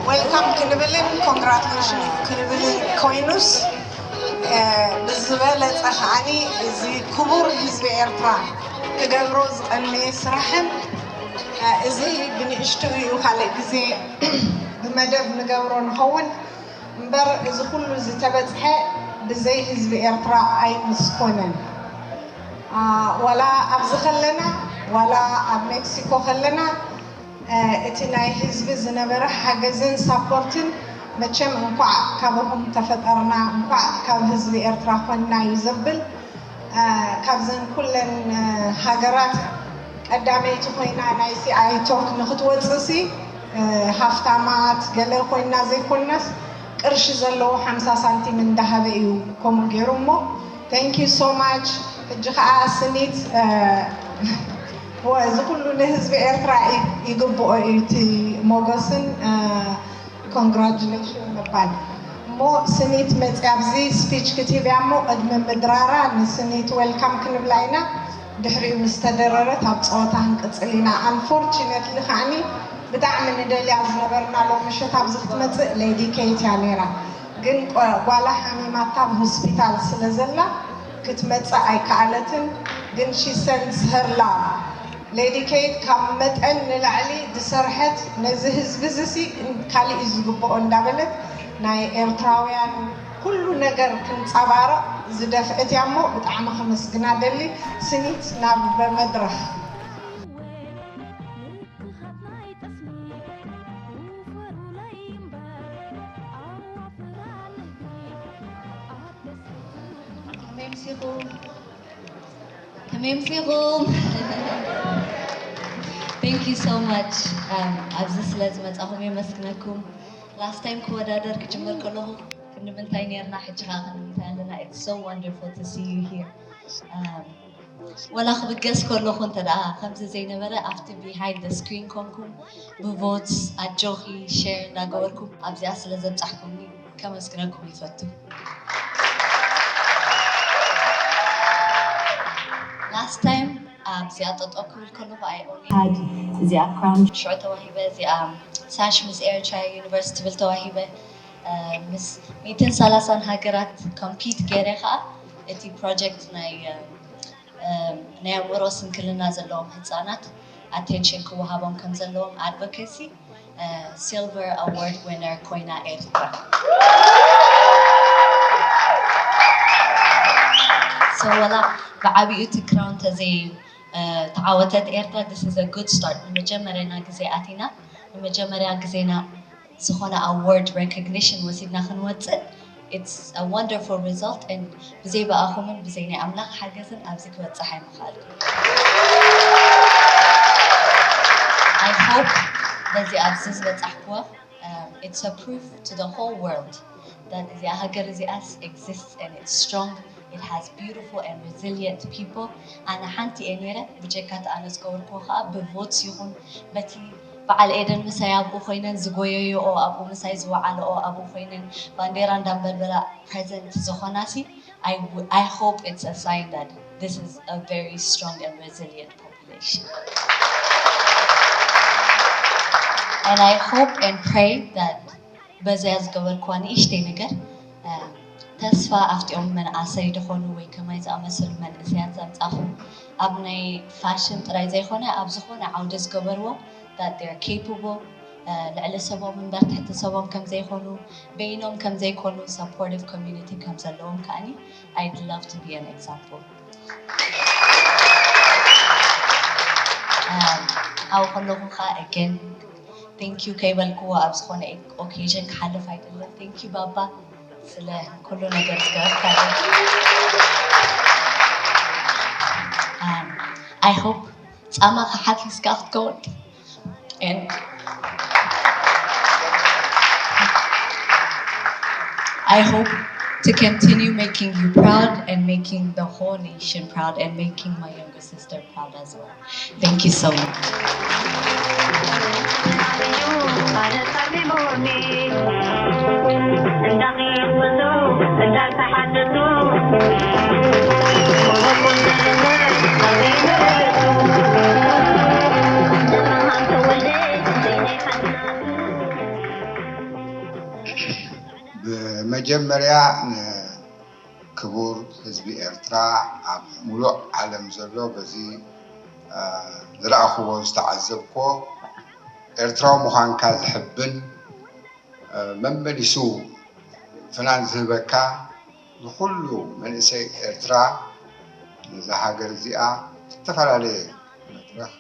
ዌልካም ክንብልን ኮንግራቱሌሽን ክንብልን ኮይኑስ፣ ብዝበለፀ ከዓኒ እዚ ክቡር ህዝቢ ኤርትራ ክገብሮ ዝቐነየ ስራሕን፣ እዚ ብንእሽቱ እዩ፣ ካልእ ግዜ ብመደብ ንገብሮ ንኸውን። እምበር እዚ ኩሉ ዝተበፅሐ ብዘይ ህዝቢ ኤርትራ ኣይምስኮነን። ዋላ ኣብዚ ከለና ዋላ ኣብ ሜክሲኮ ከለና፣ እቲ ናይ ህዝቢ ዝነበረ ሓገዝን ሳፖርትን፣ መቸም እንኳዕ ካባኹም ተፈጠርና፣ እንኳዕ ካብ ህዝቢ ኤርትራ ኮንና እዩ ዘብል። ካብዘን ኩለን ሃገራት ቀዳመይቲ ኮይና ናይ ሲኣይ ቶክ ንክትወፅእሲ፣ ሃፍታማት ገለ ኮይና ዘይኮናስ፣ ቅርሺ ዘለዎ ሓምሳ ሳንቲም እንዳሃበ እዩ ከምኡ ገይሩ። እሞ thank you so much። ሕጂ ከዓ ስኒት፣ እዚ ኩሉ ንህዝቢ ኤርትራ ይግብኦ እዩ እቲ ሞገስን ኮንግራጁሌሽን ምባል። እሞ ስኒት መፅያ ኣብዚ ስፒች ክትህብ እያ። እሞ ቅድሚ ምድራራ ንስኒት ዌልካም ክንብላ ኢና። ድሕሪኡ ምስ ተደረረት ኣብ ፀወታ ክንቅፅል ኢና። ኣንፎርቹነትሊ ከዓኒ ብጣዕሚ ንደልያ ዝነበርና ሎም ምሸት ኣብዚ ክትመፅእ ሌዲ ኬት እያ ነይራ። ግን ጓላ ሓሚማታ ኣብ ሆስፒታል ስለ ዘላ ክትመፅእ ኣይከኣለትን። ግን she sends her love። ሌዲ ኬት ካብ መጠን ንላዕሊ ዝሰርሐት፣ ነዚ ህዝቢ እዚ ሲ ካልእ እዩ ዝግብኦ እንዳበለት ናይ ኤርትራውያን ኩሉ ነገር ክንጸባረቕ ዝደፍአት እያ። እሞ ብጣዕሚ ከመስግና ደሊ። ስኒት ናብ መድረኽ። ከመይ ኣምሲኹም? Thank you so much። ኣብዚ ስለ ዝመጻኹም የመስግነኩም። Last time ክወዳደር ክጅምር ከለኹ ክንዲ ምንታይ ነርና፣ ሕጂ ኸዓ ክንዲ ምንታይ ኣለና። It's so wonderful to see you here። ወላ ክብገስ ከለኹ እንተ ደኣ ከምዚ ዘይነበረ፣ ኣብቲ behind the screen ኮንኩም ብvotes ኣጆኺ share እንዳገበርኩም ኣብዚኣ ስለ ዘብጻሕኩምኒ ከመስግነኩም ይፈቱ። Last time ኣብዚኣ ጠጠው ክብል ከለኹ I only had እዚኣ crown ሽዑ ተዋሂበ፣ እዚኣ ሳሽ ምስ ኤርትራ ዩኒቨርስ ትብል ተዋሂበ። ምስ ሚእትን ሰላሳን ሃገራት compete ገይረ ኸዓ እቲ project ናይ ናይ ኣእምሮ ስንክልና ዘለዎም ህጻናት attention ክወሃቦም ከም ዘለዎም advocacy silver award winner ኮይና ኤርትራ። So ወላ ብዓቢኡ እቲ crown ተዘይ ተዓወተት ኤርትራ፣ this is a good start። ንመጀመርያና ግዜ ኣቲና፣ ንመጀመርያ ግዜና ዝኾነ award recognition ወሲድና ክንወፅእ፣ it's a wonderful result and ብዘይ ብኣኹምን ብዘይ ናይ ኣምላኽ ሓገዝን ኣብዚ ክበፅሕ ኣይምኽኣልኩ። I hope በዚ ኣብዚ ዝበፃሕክዎ it's a proof to the whole world that እዚኣ ሃገር እዚኣስ exists and it's strong. It has beautiful and resilient people. ኣነ ሓንቲ እየ ነይረ፣ ብጀካ እቲ ኣነ ዝገበርክዎ ከዓ ብvotes ይኹን በቲ በዓል ኤደን ምሳይ ኣብኡ ኮይነን ዝጎየዮኦ፣ ኣብኡ ምሳይ ዝወዓለኦ፣ ኣብኡ ኮይነን ባንዴራ እንዳንበልበላ present ዝኾናሲ I hope it's a sign that this is a very strong and resilient population. And I hope and pray that በዚኣ ዝገበርክዋ ንእሽተይ ነገር ተስፋ ኣብቲኦም መናእሰይ ዝኾኑ ወይ ከማይ ዝኣመሰሉ መንእሰያት ዘምጻኹም ኣብ ናይ ፋሽን ጥራይ ዘይኮነ ኣብ ዝኾነ ዓውዲ ዝገበርዎ that they're capable፣ ልዕሊ ሰቦም እምበር ትሕቲ ሰቦም ከም ዘይኮኑ፣ በይኖም ከም ዘይኮኑ፣ supportive community ከም ዘለዎም ከኣኒ I'd love to be an example። ኣብኡ ከለኹ ከዓ again thank you ከይበልክዎ ኣብ ዝኾነ occasion ክሓልፍ ኣይደልን። Thank you ባባ። ስለ ኩሉ ነገር ዝገበርካለይ። Um, I hope ጻማኻ ሓፊስካ ክትከውን and I hope to continue making you proud and making the whole nation proud and making my younger sister proud as well. Thank you so much. ብመጀመርያ ንክቡር ህዝቢ ኤርትራ ኣብ ሙሉእ ዓለም ዘሎ በዚ ዝረኣኽዎ ዝተዓዘብኮ ኤርትራዊ ምዃንካ ዝሕብን መመሊሱ ፍናን ዝህበካ ንኹሉ መንእሰይ ኤርትራ ነዛ ሃገር እዚኣ ዝተፈላለየ መድረኽ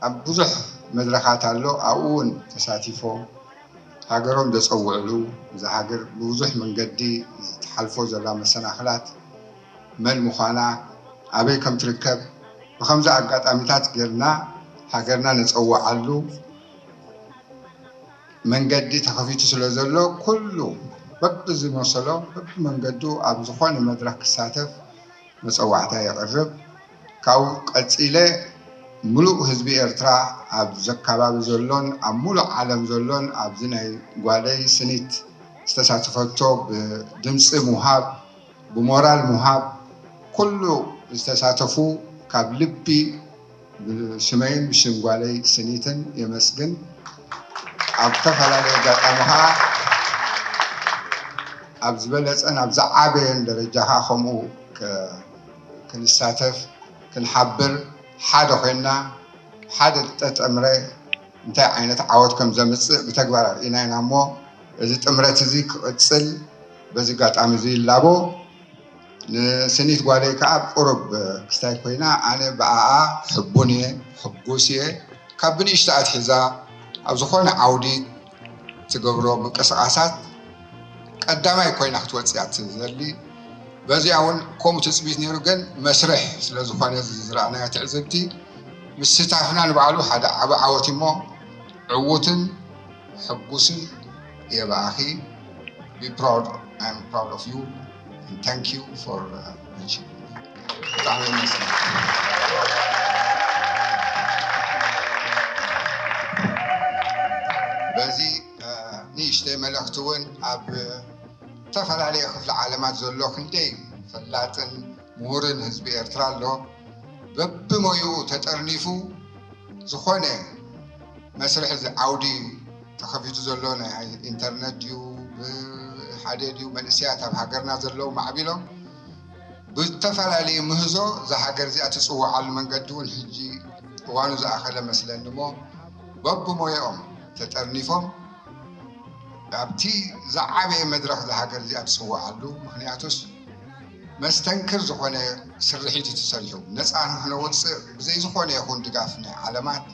ኣብ ብዙሕ መድረኻት ኣሎ ኣብኡ እውን ተሳቲፎም ሃገሮም ዘፀውዕሉ እዛ ሃገር ብብዙሕ መንገዲ ትሓልፎ ዘላ መሰናኽላት መን ምዃና ኣበይ ከም ትርከብ ብኸምዚ ኣጋጣሚታት ጌርና ሃገርና ነፀውዓሉ መንገዲ ተኸፊቱ ስለ ዘሎ ኩሉ በብዝመሰሎ በብመንገዱ ኣብ ዝኾነ መድረኽ ክሳተፍ መፀዋዕታ የቕርብ። ካብኡ ቀፂለ ምሉእ ህዝቢ ኤርትራ ኣብ ዘካባቢ ዘሎን ኣብ ሙሉእ ዓለም ዘሎን ኣብዚ ናይ ጓለይ ስኒት ዝተሳተፈቶ ብድምፂ ምውሃብ ብሞራል ምውሃብ ኩሉ ዝተሳተፉ ካብ ልቢ ብሽመይን ብሽም ጓለይ ስኒትን የመስግን። ኣብ ዝተፈላለየ ኣጋጣሚ ከዓ ኣብ ዝበለፀን ኣብ ዝዓበየን ደረጃ ከዓ ከምኡ ክንሳተፍ ክንሓብር ሓደ ኮይንና ሓደ ተጠምረ እንታይ ዓይነት ዓወት ከም ዘምፅእ ብተግባር ኣርኢና ኢና እሞ እዚ ጥምረት እዚ ክቕፅል በዚ ኣጋጣሚ እዚ ይላቦ። ንስኒት ጓለይ ከዓ ቁሩብ ክስታይ ኮይና ኣነ ብኣኣ ሕቡን እየ፣ ሕጉስ እየ። ካብ ብንእሽቶ ኣትሒዛ ኣብ ዝኾነ ዓውዲ ትገብሮ ምንቅስቓሳት ቀዳማይ ኮይና ክትወፅእ እያ ትደሊ። በዚኣ እውን ከምኡ ትፅቢት ነይሩ፣ ግን መስርሕ ስለ ዝኾነ እዚ ዝረኣናዮ ትዕዝብቲ ምስታፍና ንባዕሉ ሓደ ዓቢ ዓወት እዩ እሞ ዕዉትን ሕጉስን እየ ብኣኺ። Be proud. I am proud of you and thank you for mentioning me. ብጣዕሚ ይመስል። በዚ ንእሽተይ መልእኽቲ እውን ኣብ ዝተፈላለየ ክፍሊ ዓለማት ዘሎ ክንደይ ፈላጥን ምሁርን ህዝቢ ኤርትራ ኣሎ። በብሞይኡ ተጠርኒፉ ዝኾነ መስርሕ እዚ ዓውዲ ተኸፊቱ ዘሎ ናይ ኢንተርነት ድዩ ብሓደ ድዩ መንእሰያት ኣብ ሃገርና ዘለዉ ማዕቢሎም ብዝተፈላለየ ምህዞ እዛ ሃገር እዚኣ ትፅወዓሉ መንገዲ እውን ሕጂ እዋኑ ዝኣኸለ መስለኒ እሞ በብሞየኦም ተጠርኒፎም ኣብቲ ዝዓበየ መድረኽ እዛ ሃገር እዚኣ ትፅወዓሉ ምኽንያቱስ መስተንክር ዝኾነ ስርሒት እዩ ተሰሪሑ ነፃ ንክነውፅእ ብዘይ ዝኾነ ይኹን ድጋፍ ናይ ዓለማት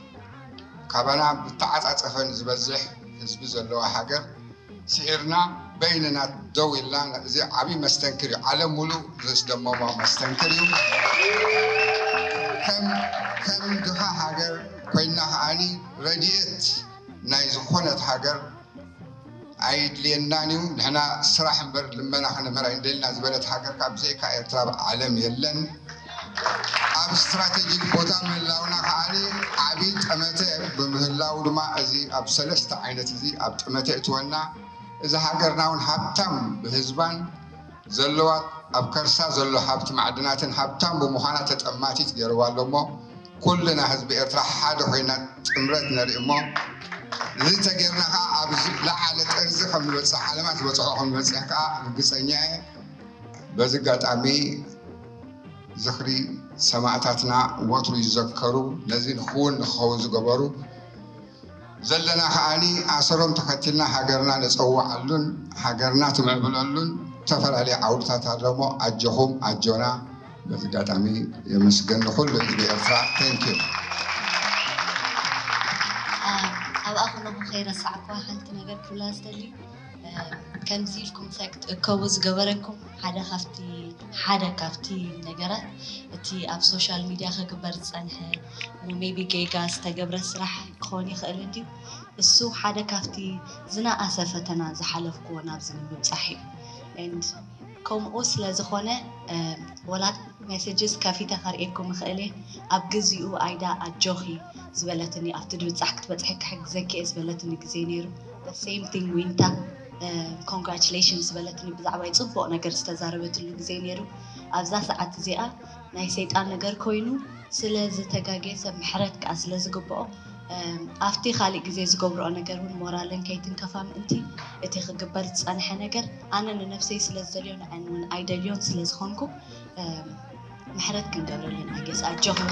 ካባና ብተዓፃፀፈ ንዝበዝሕ ህዝቢ ዘለዋ ሃገር ስዒርና በይንና ደው ኢልና እዚ ዓብዪ መስተንክር እዩ። ዓለም ሙሉእ ዘስደመሞ መስተንክር እዩ። ከም ከም ድኻ ሃገር ኮይና ከዓኒ ረድኤት ናይ ዝኾነት ሃገር ኣይድልየናን እዩ። ንሕና ስራሕ እምበር ልመና ክነምህር ኣይንደልና ዝበለት ሃገር ካብ ብዘይካ ኤርትራ ኣብ ዓለም የለን። ኣብ ስትራቴጂክ ቦታ ምህላውና ከዓኒ ዓብዪ ጠመተ ብምህላው ድማ እዚ ኣብ ሰለስተ ዓይነት እዚ ኣብ ጠመተ እትወና እዛ ሃገርና እውን ሃብታም ብህዝባን ዘለዋ ኣብ ከርሳ ዘሎ ሃብቲ ማዕድናትን ሃብታም ብምዃና ተጠማቲት ገይርዋ ኣሎ እሞ ኩልና ህዝቢ ኤርትራ ሓደ ኮይና ጥምረት ነርኢ እሞ እዚ ተጌርና ከዓ ኣብ ዝለዓለ ጠርዚ ከም ንበፅሕ ዓለማ ዝበፅሖ ከም ንበፅሕ ከዓ ርግፀኛ እየ። በዚ ኣጋጣሚ ዝኽሪ ሰማእታትና ወትሩ ይዘከሩ። ነዚ ንክውን ንክኸውን ዝገበሩ ዘለና ከዓኒ ኣሰሮም ተኸቲልና ሃገርና ነፀውዓሉን ሃገርና ትምዕብለሉን ዝተፈላለዩ ዓውድታት ኣለሞ ኣጆኹም ኣጆና። በዚ ኣጋጣሚ የመስገን ንኩሉ ህዝቢ ኤርትራ። Thank you። ኣብኣ ከለኹ ከይረሳዕኳ ሓንቲ ነገር ክብላ ዝደሊ ከምዚ ኢልኩም ሳይ ክትእከቡ ዝገበረኩም ሓደ ካብቲ ሓደ ካብቲ ነገራት፣ እቲ ኣብ ሶሻል ሚድያ ክግበር ዝጸንሐ፣ ሜቢ ጌጋ ዝተገብረ ስራሕ ክኾን ይኽእል እንድዩ። እሱ ሓደ ካብቲ ዝነኣሰ ፈተና ዝሓለፍኩዎ ናብዚ ንምብጻሕ እዩ። And ከምኡ ስለ ዝኾነ፣ ወላ ሜሴጅስ ከፊተ ከርእየኩም እኽእል እየ። ኣብ ግዚኡ ኣይዳ ኣጆኺ ዝበለትኒ፣ ኣብቲ ድብጻሕ ክትበጽሒ ክሕግዘኪ እየ ዝበለትኒ ግዜ ነይሩ። Same thing ዊንታ፣ ኮንግራቹሌሽን ዝበለትኒ፣ ብዛዕባይ ጽቡቕ ነገር ዝተዛረበትሉ ግዜ ነይሩ። ኣብዛ ሰዓት እዚኣ ናይ ሰይጣን ነገር ኮይኑ ስለ ዝተጋገየ ሰብ ምሕረት ከኣ ስለ ዝግብኦ፣ ኣብቲ ካልእ ግዜ ዝገብርኦ ነገር እውን ሞራለን ከይትንከፋ ምእንቲ፣ እቲ ክግበር ዝጸንሐ ነገር ኣነ ንነብሰይ ስለ ዝደልዮ ንዐን እውን ኣይደልዮን ስለ ዝኾንኩ፣ ምሕረት ክንገብረለን ኣጌስ ኣጆኹም።